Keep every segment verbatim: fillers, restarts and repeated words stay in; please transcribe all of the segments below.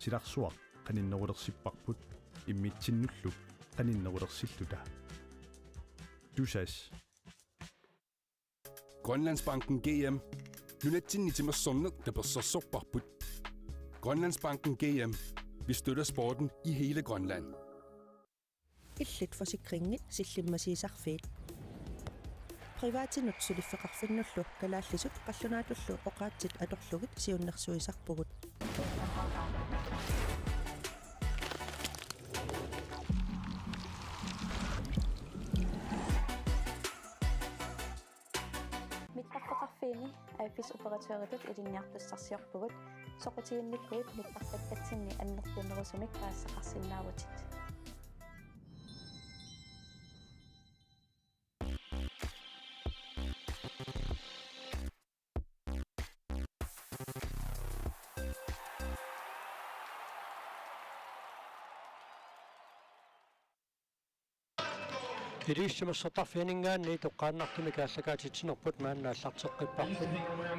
Silarsuaq qaninnerulersipparput immitsinnullu qaninnerulersilluta. Tusass. Grønlandsbanken G M. Nunatsinni timersorneq tapersersorparput. Grønlandsbanken G M. Vi støtter sporten i hele Grønland. Illit forsikringit sillimmasiisarfiit. Privatinut suliffeqarfinnullu kalaallisut qallunaatullu oqaatsit atorlugit siunnersuisarpugut. Mittarfeqarfiini A F S operatøritut ilinniartussarsiorpugut, soqutiginnikkuit mittarfeqarfinni annertunerusumik paasisaqarsinnaavutit. Ilivitsup timersortarfianinngaanniit toqqaannartumik aallakaatitsinerput maanna aallarteqqipparput.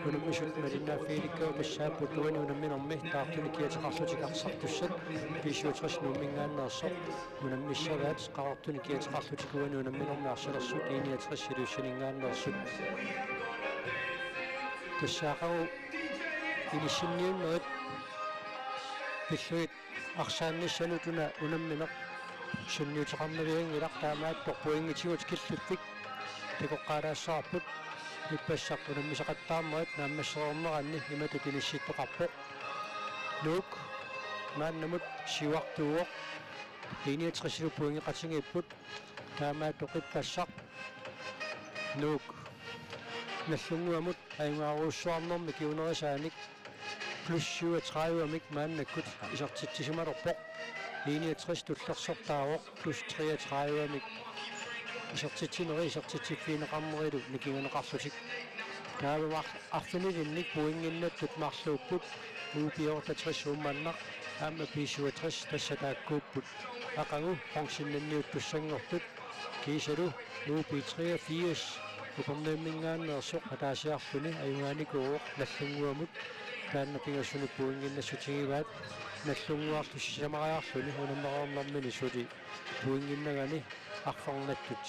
Unammisut malinnaaffigilikkagut tassaapput uani unamminermi taartunik kiateqarlutik arsartussat B syvogtres Nuumminngaanneersoq unammissavaat, Qaqortunik kiateqarlutik uani unamminermi arsalersuut I niogtres Ilulissaninngaanneersut. Tassa aqagu inissinniunnerit pillugit arsaannissanut una unammineq sunniuteqarnavianngilaq, taamaattoq pointigut killiffik takoqqaalaassavarput. Ippassaq unammisaqattaarnerit naammassereerneranni imatut inissittoqarpoq. Nuuk maannamut siuartuuvoq. I niogtresilu pointeqatigiipput. Taamaattoq ippassaq Nuuk Nagdlunguamut ajugaarujussuarnermi kingunerisaanik plus syvogtredivemik maannakkut isertitsisimalerpoq. I niogtres tullersortaavoq plus treogtredivemik isertitsineri isertitsiffigineqarnerilu nikinganeqarlutik. Taava arfinilinnik pointinnattut marluupput U B otteogtres Uummannaq aamma B syvogtres, tassa taakkuupput aqagu bronzennanniuttussanngortut. Kiisalu U B treogfirs Upernaviuminngaanneersoq ataasiarluni ajugaanikuuvoq Nagdlunguamut, taanna pingasunut pointinnassutigivaat. Nagdlunguarlu sisamariarluni unammereernermini suli pointinnagani arfernattut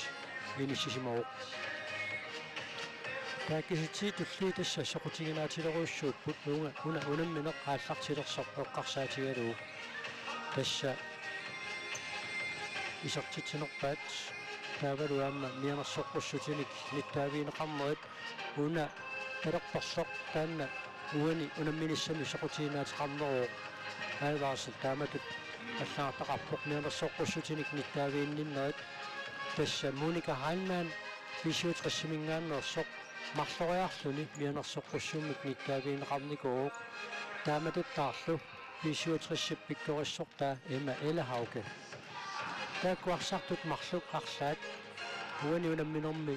inissisimavoq. Taakku kisitsisit tulliit tassa soqutiginaatilerujussuupput, uunga una unammineq aallartilersoq eqqarsaatigalugu. Tassa isertitsinerpaat taavalu aamma mianersoqqussutinik nittaavigineqarnerit. Una talerpersoq taanna uani unamminissami soqutiginaateqarneruvoq. Advarsel taamatut allagartaqarpoq mianersoqqussutinik nittaaviginninnerit. Tassa Monica Heilmann B syvogtresiminngaanneersoq marloriarluni mianersoqqussummik nittaavigineqarnikuuvoq. Taamatuttaarlu B syvogtresip pikkorissortaa Emma Ellehauge. Taakku arsartut marluk arlaat uani unamminermi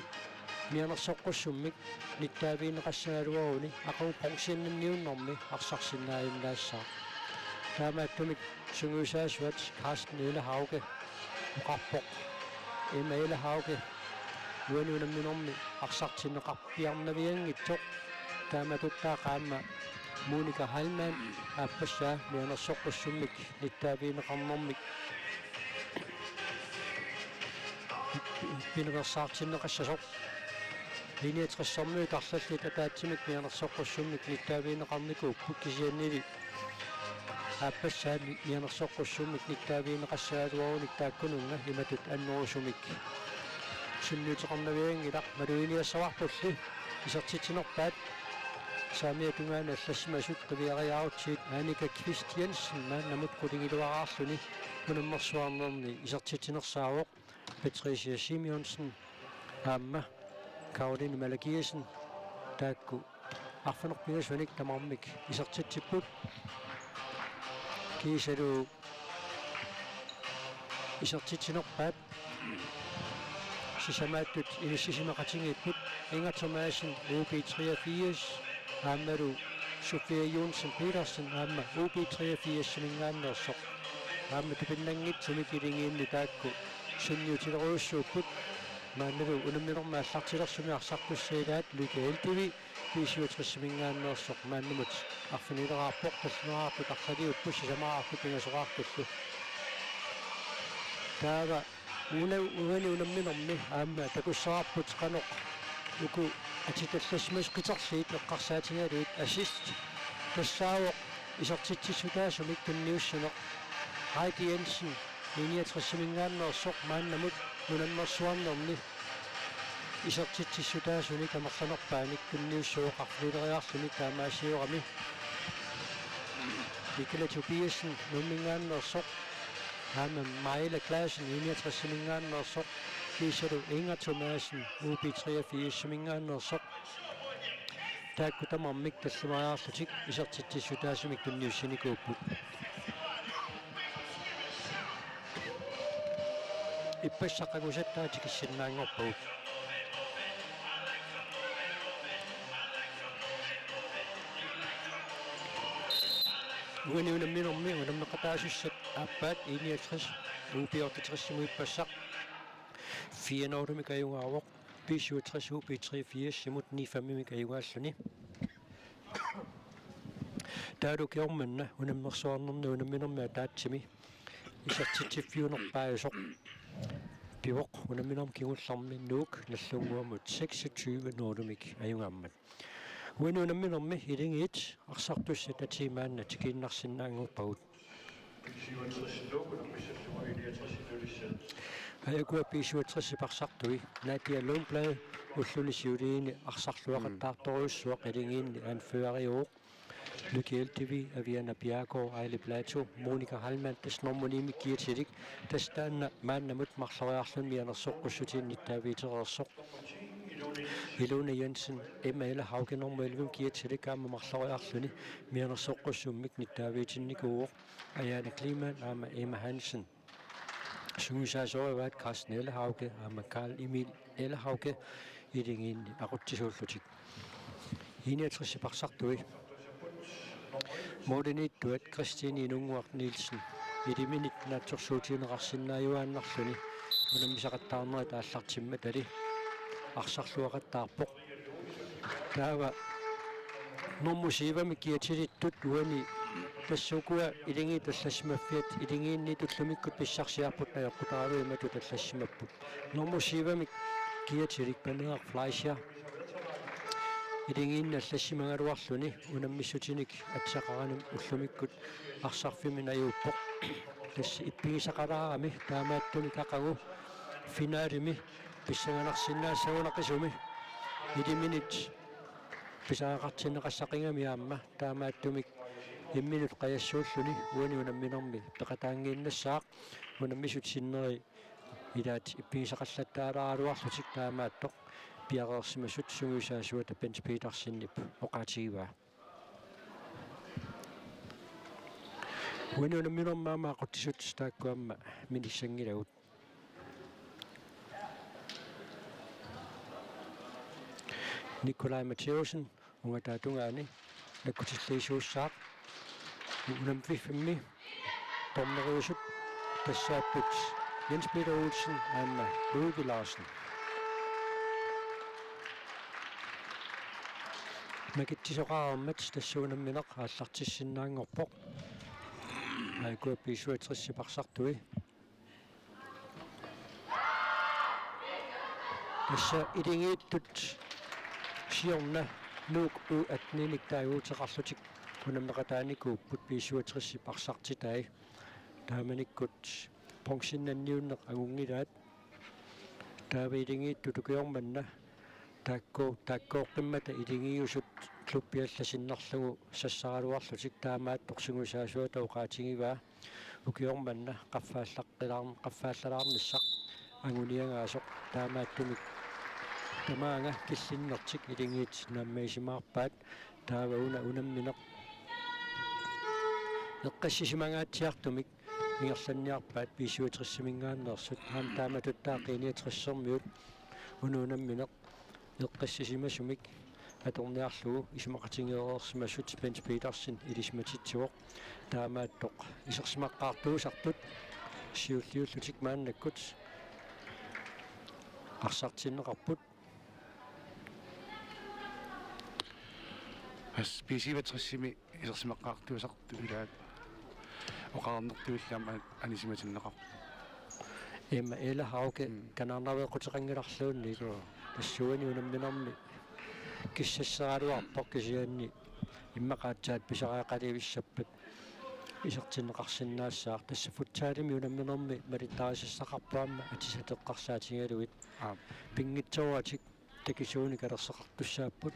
mianersoqqussummik nittaavigineqassagaluaruni aqagu bronzennanniunnermi arsarsinnaajunnaassaaq. Taamaattumik sungiusaasuat Carsten Ellehauge oqarpoq Emma Ellehauge uani unamminermi arsartinneqarpiarnavianngitsoq. Taamatuttaaq aamma Monica Heilmann aappassaa mianersoqqussummik nittaavigineqarnermik pineqarsaartinneqassasoq. I niogtressermiut arlallit ataatsimik mianersoqqussummik nittaavigineqarnikuupput, kisiannili aappassaa mianersoqqussummik nittaavigineqassagaluarunik taakkununnga imatut annerusumik sunniuteqarnavianngilaq. Maluginiassavarpulli isertitsinerpaat saamiata tungaanut allassimasut qiviariaarutsigit Annika Kvist Jensen maannamut qulingiluaraarluni unammersuarnerni isertitsinersaavoq. Patricia Simonsen aamma Karoline Malakiassen taakku arfineq-pingasunik tamarmik isertitsipput. Kiisalu isertitsinerpaat sisamaattut inissisimaqatigiipput: Inger Thomassen, U B treogfirs, aammalu Sofia Johnsen Petersen aamma U B treogfirsiminngaanneersoq. Aamma tupinnanngitsumik iligiinni taakku sunniutilerujussuupput. Maannalu unamminermi aallartilersumi arsartussat ilaat Lykke Eldivi B syvogtres-iminngaanneersoq maannamut arfinileraarpoq, tallimaartut arlaliupput sisamaraartut pingasoraartullu. Taava una-, uani unamminermi aamma takussavarput qanoq uku atitallassimasunik qiterliit eqqarsaatigalugit assist tassaavoq isertitsissutaasumik tunniussineq. Heidi Jensen, enogtres-iminngaanneersoq maannamut unammersuarnerni isertitsissutaasunik amerlanerpaanik tunniussuuvoq arfinileriarluni taamaasioramik. Mikkel Tobiassen, Nuumminngaanneersoq, aamma Maila Clausen, enogtres-iminngaanneersoq, kiisalu Inger Thomassen, U B treogfirs-iminngaanneersoq. Taakku tamarmik tallimariarlutik isertitsissutaasumik tunniussinikuupput. Ippassaq angusattaaq tikissinnaanngorpagut. Uani unamminermi unammeqataasussat aappaat enogtres U B otteogtres-imut ippassaq fire nul-imik ajugaavoq, B syvogtres U B treogfirs-imut ni fem-imik ajugaalluni. Taavalu ukioq manna unammersuarnerni unamminermi ataatsimi isertitsiffiunerpaajusoq pivoq unamminermi kingullermi Nuuk Nagdlunguamut seksogtyve nul-imik ajugaammat. Uani unamminermi Akuleriit arsartussat atii maanna tikiinnarsinnaanngorpagut. Ajukua B syvogtres-ip arsartui Nadia Lundblad ulluni siuliini arsarluaqattaartorujussuaq Akuleriinni anføreriuvoq. Lykke Eldivi, Aviana Bjerregaard, Aili Platou, Monica Heilmann, tassa normu ni-mik kiatilik, tassa taanna maannamut marloriarluni mianersoqqussutinnik nittaaviutereersoq. Ilona Jensen, Emma Elhauge normu elleve-mik kiatilik aamma marloriarluni mianersoqqussummik nittaaviutinnikuuvoq. Ayane Kleemann aamma Emma Hansen sungiusaasorivaat Carsten Elhauge aamma Carl Emil Elhauge Akuleriinni aqutsisuullutik. Enogtres-ip arsartui målimiittuat Christine Inunnguaq Nielsen iliminit naatsorsuutigineqarsinnaajuaannarluni unammisaqattaarnerit aallartimmatali arsarluaqattaarpoq. Taava normu syv-imik kiatilittut uani tassa ukua Akuleriit allassimaffiat Akuleriinni ullumikkut pissarsiarput najoqqutaraluit imatut allassimapput. Normu syv-imik kiatilik Paneeraq Fleischer Akuleriinni allassimagaluarluni unammissutinik atisaqaraanni ullumikkut arsarfimmi najuuppoq. Tassa ippigisaqalaarami taamaattumik aqagu finalimi pissanganarsinnaassagunaqisumi iliminit pisariaqartinneqassaqigami aamma taamaattumik imminut qajassuulluni uani unamminermi peqataanngiinnassaaq. Unammissut sinneri ilaat ippigisaqallattaalaaraluarlutik taamaattoq piareersimasut sungiusaasuata Bent Petersenip oqaatigivaa. Uani unamminermi aamma aqutsisut taakku aamma minissanngilagut. Nikolaj Mathæussen ungataata tungaani nakkutilliisuussaaq. Unammiffimmi dommeriusut tassaapput Jens Peter Olsen aamma Ludvig Larsen. Nakitsisoqareermat tassa unammineq aallartissinnaanngorpoq. Ajukua B syvogtres-ip arsartui. Tassa Akuleriittut siorna Nuuk U atten-inik taaguuteqarlutik unammeqataanikuupput B syvogtres-ip arsartitai. Taamanikkut bronzinnanniunneq angunngilaat. Taava Akuleriittut ukioq manna taakku-, taakkooqqimmata Akuleriiusut klubbi alla sinnerlugu sassaraluarlutik taamaattoq sungiusaasuata oqaatigivaa. Ukioq manna qaffaallaqqilaa-, qaffaallalaarnissaq anguniagaasoq taamaattumik tamaanga killinnertik Akuleriit naammagisimaarpaat. Taava una unammineq eqqissisimangaatsiartumik ingerlanniarpaat B syvogtres-iminngaanneersut aamma taamatuttaaq B niogtres-ermiut. Una unammineq eqqissisimasumik atorniarlugu isumaqatigeereersimasut Bent Petersen ilisimatitsivoq. Taamaattoq isersimaqqaartuusartut siulliullutik maannakkut arsartinneqarput. As B C-otteogtresimi isersimaqqaartuusartut ilaat oqarnertuullama anisimatinneqarput. Ima Ella Hauke Mm. kanaarnaveeqquteqanngilarluunniit. Suu. Tassuuna unamminermi kissassaraluarpoq kisianni immaqa aatsaat pisariaqalivissappat isertinneqarsinnaassaaq. Tassa futsalimi unamminermi malittarisassaqarpoq aamma atisat eqqarsaatigalugit. Aap. Pinngitsooratik takisuunik kalerseqartussaapput.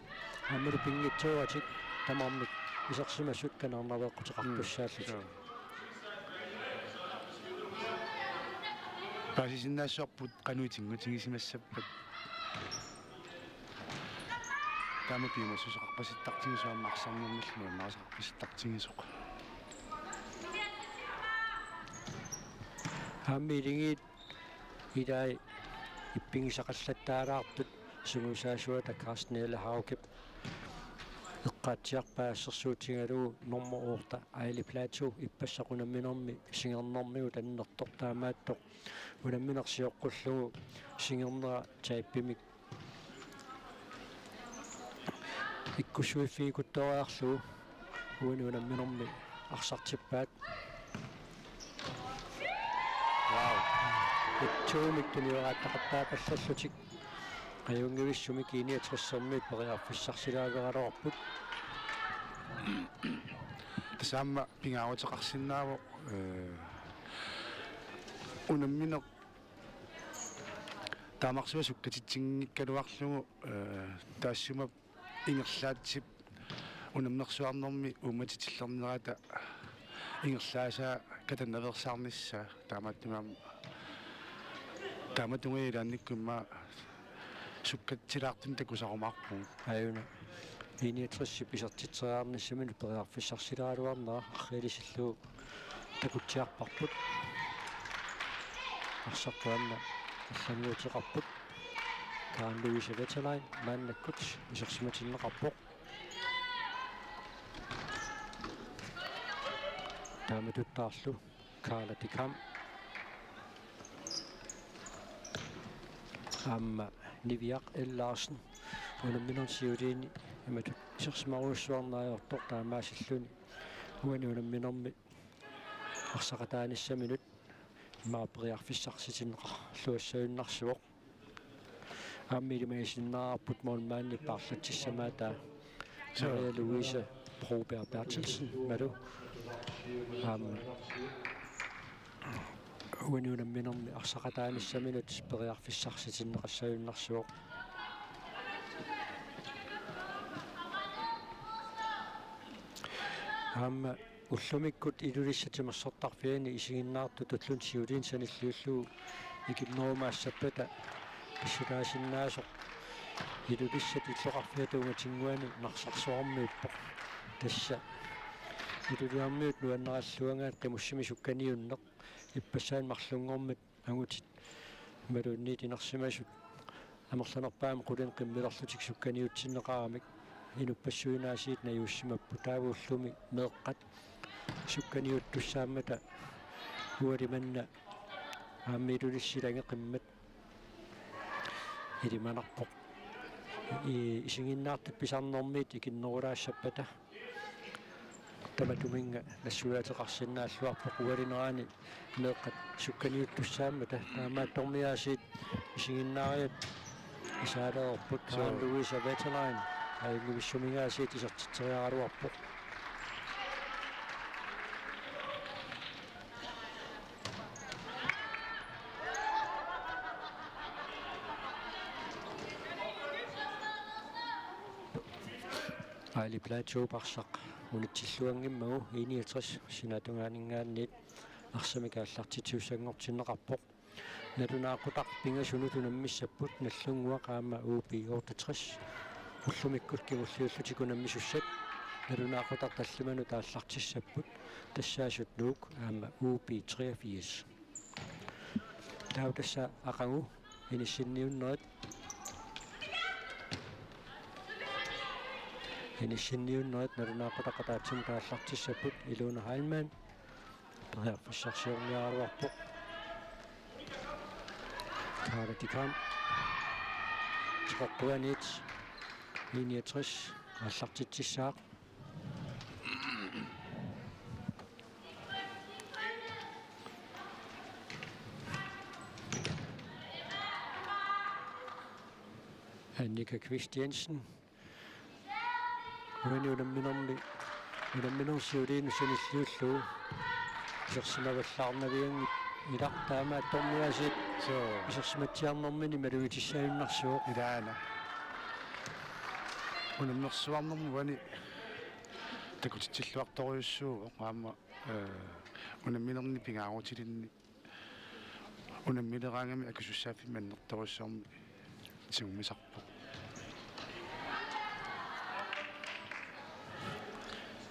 Aammalu pinngitsooratik tamarmik isersimasut kanaarnaveeqquteqartussaallutik. Mm, suu. Paasisinnaassavarput qanoq itinngutigisimagassappat. Taama piumassuseqarpasittartigisoq aamma arsarnermillu nuannarisaqarpasittartigisoq. Aamma iligiit ilai ippigisaqallattaalaartut sungiusaasuata Carsten Ella Haukep eqqaatsiarpaa assersuutigalugu nummer otte Aili Platou ippassaq unamminermi singernermigut annertoq taamaattoq unammineq sioqqullugu singernera tappimik ikkussuiffigikkuttooriarlugu uani unamminermi arsartippaat. Wow. Ittuumik tunioraataqattaaqallallutik ajunngivissumik I-niogtressermiit periarfissarsilaareraluarput. Tassa aamma pingaaruteqarsinnaavoq, eh, unammineq taamarsuaq sukkatitsinngikkaluarlugu, eh, taassuma ingerlaatsip unammersuarnermi uummatitillernerata ingerlaasaa katannaveersaarnissaa taamaattumik aamma taamatunga ilaannikkut immaqa sukkatsilaartunik takusarumaarpugut. Aajuna. I-niogtresip isertitseriarnissaminut periarfissarsilaaraluarnera arriilisillugu takutsiarparput. Arsartuanna allannguuteqarput. Karen Louise Wetterlein maannakkut isersimatinneqarpoq. Taamatuttaarlu Carla de Kamp. Aamma Niviaq L. Larsen. Unamminermi siuliini imatut isersimarujussuarneq ajortoq taamaasilluni. Uani unamminermi arsaqataanissaminut immaqa periarfissarsitinneqarluassagunarpoq. Aamma ilimagisinnaavarput målmandip paarlatsissamaata. Suu. Maria Louise Broberg Berthelsen, Malu. Aamma uani unamminermi arsaqataanissaminut periarfissarsitinneqassagunarpoq. Aamma ullumikkut Ilulissat timersortarfiani isiginnaartut tulluunniit siuliini sanilliullugu ikinnerumaassappata pissutaasinnaasut Ilulissat illoqarfiata ungatinnguani Narsarsuarmiippoq. Tassa Ilulissarmiut nuanneralluagaat qimussimik sukkaniunneq ippassaani marlunngormat angutit imaluunniit inersimasut amerlanerpaamik qulinik qimmilerlutik sukkaniutsinneqaramik inuppassuinaasiit najuussimapput taava ullumi meeqqat sukkaniuttussaammata ualimanna aamma Ilulissat ilangeqimmat ilimanarpoq. I-, isiginnaartut pisarnermiit ikinnerulaassappat tamatuminnga nassuiaateqarsinnaalluarpoq ualinerani meeqqat sukkaniuttussaammata taamaattormiaasiit isiginnaariat isaaleerput. Suu. Karen Louise Wetterlein ajunngivissumik aasiit isertitseriaraluarpoq. Aili Platou arsaq unitsilluanngimmagu I-niogtres sinaatungaaninngaanniit arsamik aallartitsisussanngortinneqarpoq. Nalunaaqutaq pingasunut unammissapput Nagdlunguaq aamma U B otteogtres. Ullumikkut kingulliullutik unammisussat nalunaaqutaq tallimanut aallartissapput Tassaasut Nuuk aamma U B treogfirs. Taava tassa aqagu inissinniunnerit. Inissinniunnerit nalunaaqutaq ataatsimut aallartissapput Ilona Heilmann. Periarfissarsiorniaraluarpoq. Carla de Kamp. Qeqquaniit I niogtres aallartitsissaaq. Annika Kvist Jensen. Uani unamminermi, unamminermi siuliinut sanilliullugu isersimavallaarnavianngilaq, taamaattorniaasiit. Suu. Isersimatsiarnermini malugitissajunnaarsuuvoq. Ilaana. Unammersuarnermi uani takutitsilluartorujussuuvoq aamma, eh, unamminerni pingaarutilinni unammileraangami akisussaaffimmi annertoorujussuarmik tigummisarpoq.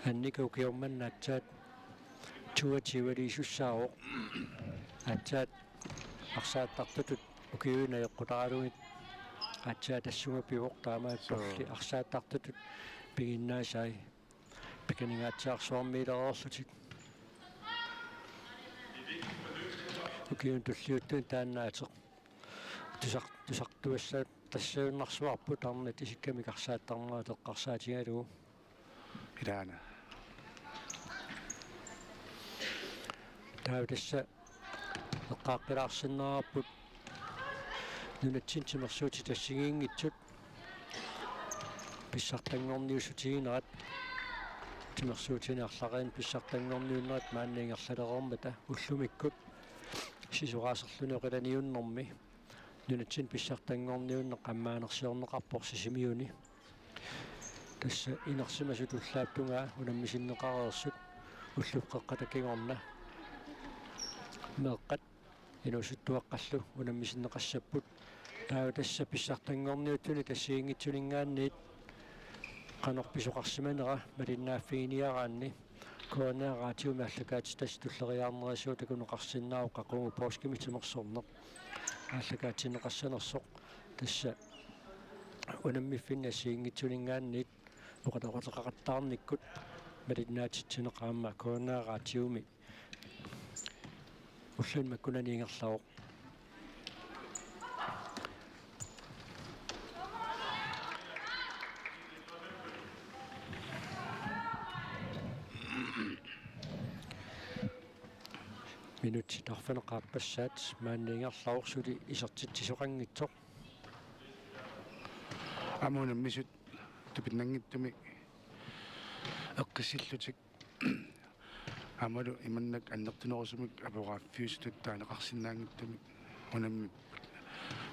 Annika ukioq manna aatsaat toogtyveliisussaavoq. Aatsaat arsaattartutut ukiuinnajoqqutaralugit aatsaat tassunga pivoq, taamaattorli. Suu. Arsaattartutut piginnaasai pikaningaatsiarsuarmiilereerlutik. Ukiuni tulliuttuni taanna ateq tusar-, tusartuassattassajunnaarsuarput, arnat isikkamik arsaattarnerat eqqarsaatigalugu. Ilaana. Taava tassa eqqaaqqilaarsinnaavarput nunatsinni timersuutit assigiinngitsut pissartanngorniussutiginerat, timersuutini arlaqinni pissartanngorniunnerat maanna ingerlalereermata. Ullumikkut sisoraaserluni oqilaniunnermi nunatsinni pissartanngorniunneq ammaanersiorneqarpoq Sisimiuni. Tassa inersimasut ullaap tungaa unammisinneqareersut ullup qeqqata kingorna meeqqat inuusuttuaqqallu unammisinneqassapput. Taava tassa pissartanngorniuttuni assigiinngitsuninngaanniit qanoq pisoqarsimanera malinnaaffiginiaraanni K N R Radiomi aallakaatitassat tulleriiaarnerisigut takuneqarsinnaavoq qaqugu poorskimi timersorneq aallakaatinneqassanersoq. Tassa unammiffinni assigiinngitsuninngaanniit oqaloqateqaqattaarnikkut malinnaatitsineq aamma K N R Radiomi ulluni makkunani ingerlavoq. Minutsit arfineq-aappassaat maanna ingerlavoq, suli isertitsisoqanngitsoq. Aamma unammisut tupinnanngitsumik eqqissillutik aammalu imannak annertunerusumik aporaaffiusutut taaneqarsinnaanngitsumik unammipput.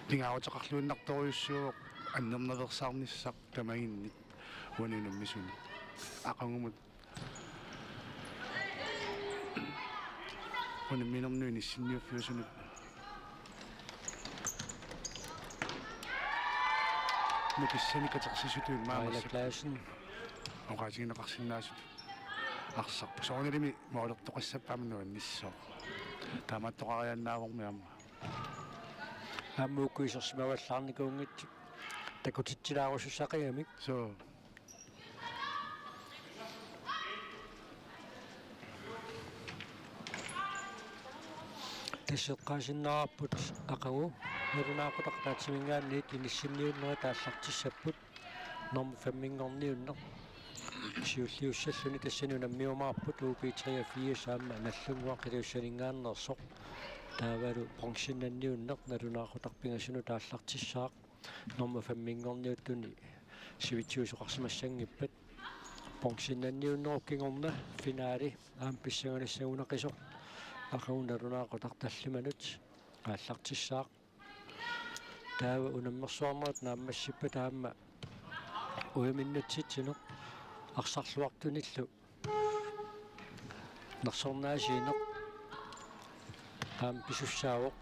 Pingaaruteqarluinnartorujussuuvoq annernaveersaarnissaq tamaginnik uani unammisuni. Aqagumut unamminermi inissinniuffiusunut nukissanik katersisutut immaqa Aila Clausen oqaatigineqarsinnaasutut arsarpoq. Soorunalimi moolertoqassappat aamma nuannissaaq. Taamaattoqariaannaavormi aamma. Aamma uku isersimavallaarnikuunngitsut takutitsilaarusussaqigami. Suu. Tassa eqqaasinnaavarput aqagu nalunaaqutaq ataatsiminngaanniit inissinniunnerit aallartissapput, normu femminngorniunneq siulliussalluni. Tassani unammiumaarput U B treogfirs aamma Nagdlunguaq Iliussaninngaanneersoq. Taavalu bronzennanniunneq nalunaaqutaq pingasunut aallartissaaq, normu femminngorniuttuni sivitsiusoqarsimassanngippat. Bronzennanniunnerup kingorna finaali aamma pissanganassagunaqisoq aqagu nalunaaqutaq tallimanut aallartissaaq. Taava unammersuarnerit naammassippata aamma ujaminnatsitsineq arsarluartunillu nersornaasiineq aamma pisussaavoq.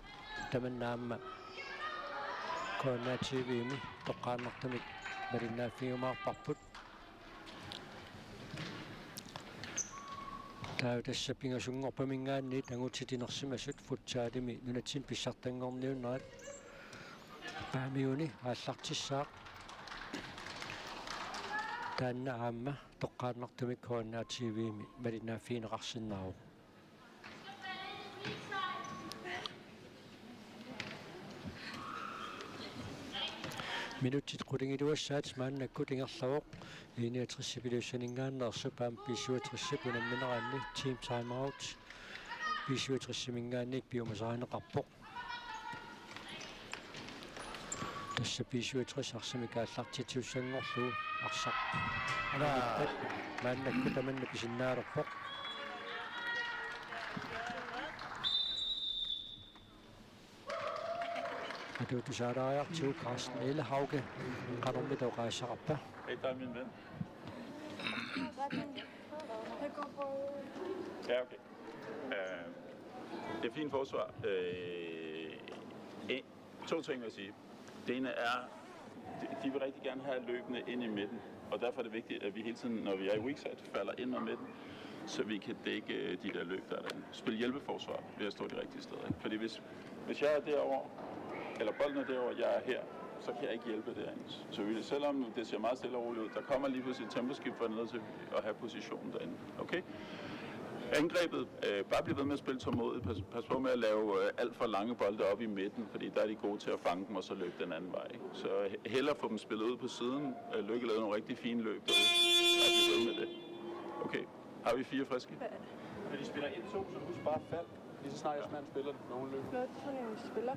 Tamanna aamma K N R T V-mi toqqaannartumik malinnaaffigiumaarparput. Taava tassa pingasunngorpaminngaanniit angutit inersimasut futsalimi nunatsinni pissartanngorniunnerat Paamiuni aallartissaaq. Taanna aamma toqqaannartumik K N R T V-mi malinnaaffigineqarsinnaavoq. Minutsit qulingiluassaat maannakkut ingerlavoq. I niogtres-ip Ilulissaninngaanneersup aamma B syvogtres-ip unammineranni team timeout. B syvogtres-iminngaanniit piumasarineqarpoq. Tassa B syvogtres arsamik aallartitsissanngorlugu arsaq. Ala. Maannakkut tamanna pisinnaalerpoq. Atuutusaalaariartigu Carsten Ellehauge qanormita oqaassaqarpa? Hey, der er min ven. Ja, okay. Øh, det er fint forsvar. Øh, en, to ting vil jeg sige. Det ene er, de, de vil rigtig gerne have løbende ind i midten, og derfor er det vigtigt, at vi hele tiden, når vi er i weak side, falder ind mod midten, så vi kan dække øh, de der løb, der er derinde. Spil hjælpeforsvar ved at stå de rigtige steder. Ikke? Fordi hvis, hvis jeg er derovre, eller bolden er derovre, jeg er her, så kan jeg ikke hjælpe derinde. Så vi, selvom det ser meget stille og roligt ud, der kommer lige pludselig et temposkift fra ned til at have positionen derinde. Okay? Angrebet, øh, bare bliv ved med at spille tålmodigt. Pas, pas på med at lave øh, alt for lange bolde op i midten, fordi der er de gode til at fange dem og så løbe den anden vej. Ikke? Så he- hellere få dem spillet ud på siden. Øh, Lykke lavede nogle rigtig fine løb derude. Bare bliv ved med det. Okay, har vi fire friske? Når de spiller en to, så husk bare fald. Lige så snart jeres mand spiller den, når hun løber. Flot for en spiller.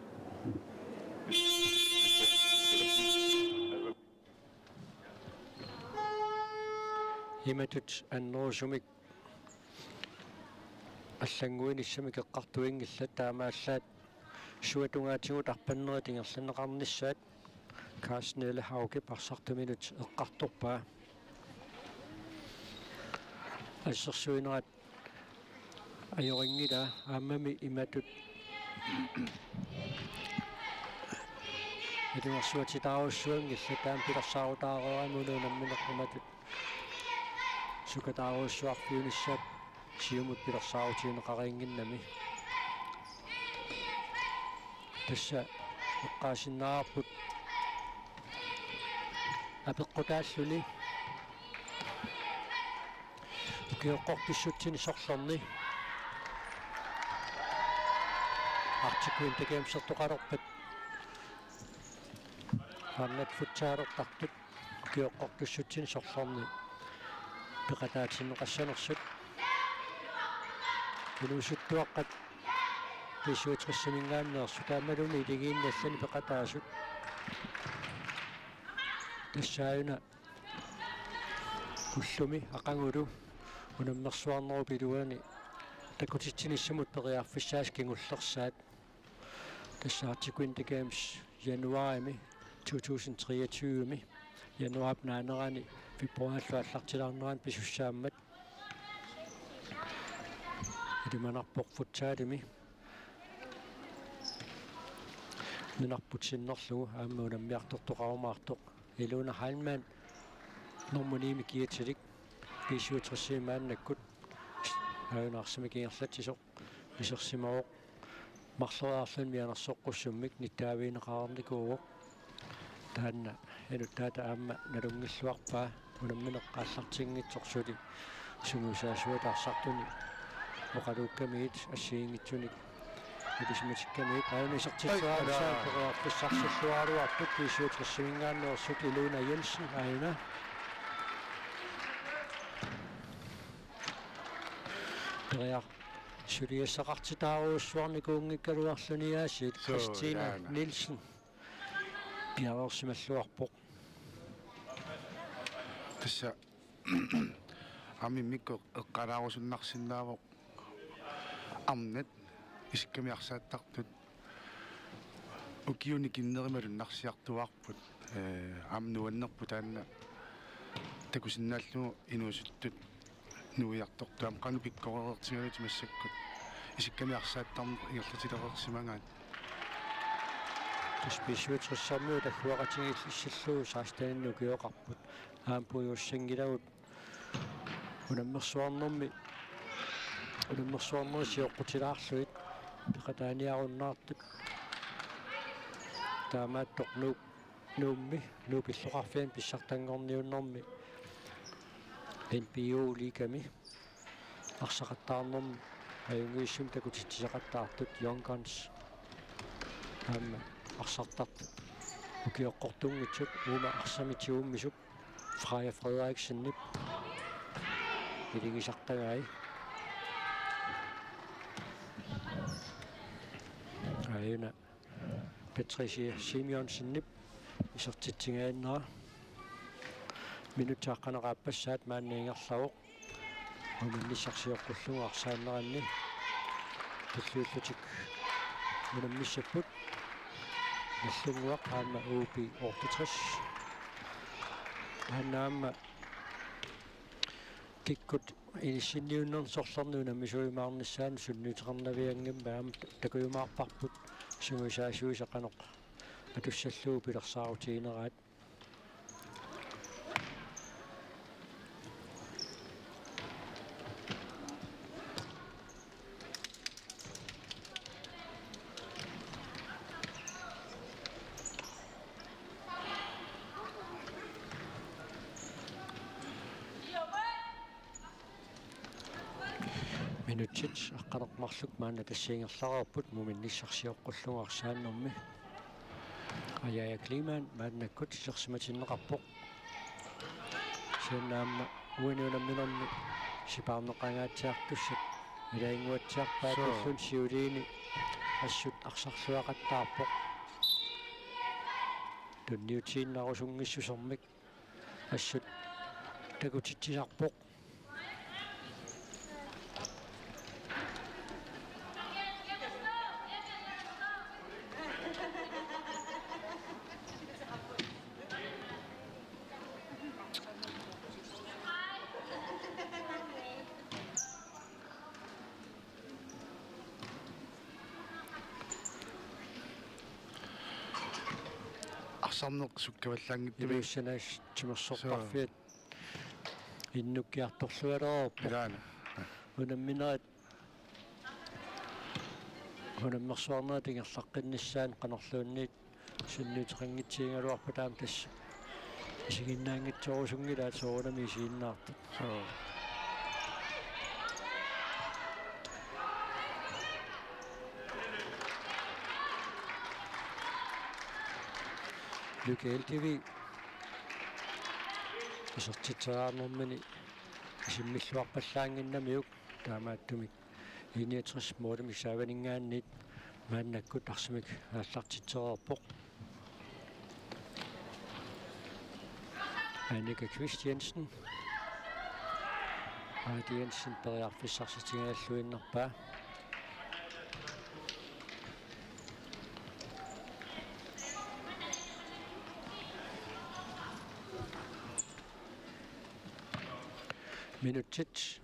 Imatut annerusumik allannguinissamik eqqartuinngillat, taamaallaat suatungaatigut arpannerit ingerlanneqarnissaat. Carsten Ellehauge arsartuminut eqqartorpaa. Assersuinerat ajorinngilaa, aammami imatut ilungersuatitaarujussuanngillat, taama pilersaarutaareerami unammineq imatut sukataarujussuarfiunissaat siumut pilersaarutigineqarinnginnami. Tassa eqqaasinnaavarput apeqqutaalluni ukioqqortussutsinni sorlerni Arctic Winter Gamesertoqalerpat arnat futsalertartut ukioqqortussutsinni sorlerni peqataatinneqassanersut. Inuusuttuaqqat B syvogtres-iminngaanneersut taamaalilluni iligiinni allani peqataasut. Tassaajuuna ullumi aqagulu unammersuarnerup iluani takutitsinissamut periarfissaasa kingullersaat. Tassa Arctic Winter Games januarimi to tusind treogtyve-mi, januarip naanerani februarillu aallartilaarnerani pisussaammat. Ilimanarpoq futsalimi nunarput sinnerlugu aamma unammiartortoqarumaartoq. Ilona Heilmann nummer ni-mi kiatilik B syvogtres-imi maannakkut aajuna arsamik ingerlatsisoq isersimavoq. Marloriarluni mianersoqqussummik nittaavigineqarnikuuvoq. Taanna inuttaata aamma nalunngilluarpaa unammineq aallartinngitsoq suli sungiusaasuata arsartuni oqaluukkamiit assigiinngitsunik ilisimatikkamiit. Aajuna isertitseraansaa periarfissarsilluaraluarput B syvogtres-iminngaanneersut. Ilona Jensen aajuna periar- suliassaqartitaarujussuarnikuunngikkaluarluni aasiit. Suu, Christina aajuna. Nielsen piareersimalluarpoq. Tassa aamma immikkut eqqalaarusunnarsinnaavoq arnat isikkami arsaattartut ukiuni kinnerima lunnarsiartuaarput. Ee, aamma nuannerpoq taanna takusinnaallugu inuusuttut nuiartortut aamma qanoq pikkorereertigalugit massakkut isikkami arsaattarneq ingerlatilereersimagaat. Tassa B syvogtres-imiut agguaqatigiillutillu seksten-inni ukioqarput. Aamma puigussanngilagut unammersuarnermi, unammersuarnerit sioqqutilaarlugit peqataaniarunnaartut. Taamaattoq Nuup, Nuummi, Nuup illoqarfiani pissartanngorniunnermi N B O-liigami arsaqattaarnermi ajunngitsumik takutitsisaqattaartut Young Guns aamma arsartartut. Ukioqqortunngitsut uuma arsamik tigummisuk Freja Frederiksenip iligisartagai. Aajuna Patricia Simeonsenip isertitsigaannera. Minutsit aqqaneq aappassaat maanna ingerlavoq. Uminnissarsioqqullugu arsaanneranni tulliullutik unammissapput. Nagdlunguaq aamma U B otteogtres. Aamma aamma kikkut inissinniunnersorlernut unammisuujumaarnissaanut sunniuteqarnavianngimmat aamma takujumaarparput sungiusaasuisa qanoq atussallugu pilersaarutigineraat. Minutsit aqqaneq-marluk maanna tassa ingerlareerput, muminnissarsioqqullugu arsaannermi. Ajaja Kleemann maannakkut isersimatinneqarpoq. Kisianni aamma uani unamminermi sipaarneqangaatsiartussat ilaannguatsiarpaat. Suu. Ulluni siuliini assut arsarluaqattaarpoq. Tunniutiinnarusunngissusermik assut takutitsisarpoq. Arsarneq sukkavallaanngitsumik. Iliussanaas timersortarfiat. Suu. Innukkiartorluareerpoq. Ilaana. Unamminerit unammersuarnerit ingerlaqqinnissaat qanorluunniit sunniuteqanngitsigigaluarput aamma tassa isiginnaanngitsorusunngilaat soorunami isiginnaartut. Suu. Lykke L T V isertitseriarnermini isimmilluarpallaannginnamiuk taamaattumik I niogtres målimik saavaninngaanniit maannakkut arsamik aallartitsereerpoq. Annika Christiansen. Aati Jensen periarfissarsitigalluinnarpaa. Minutsit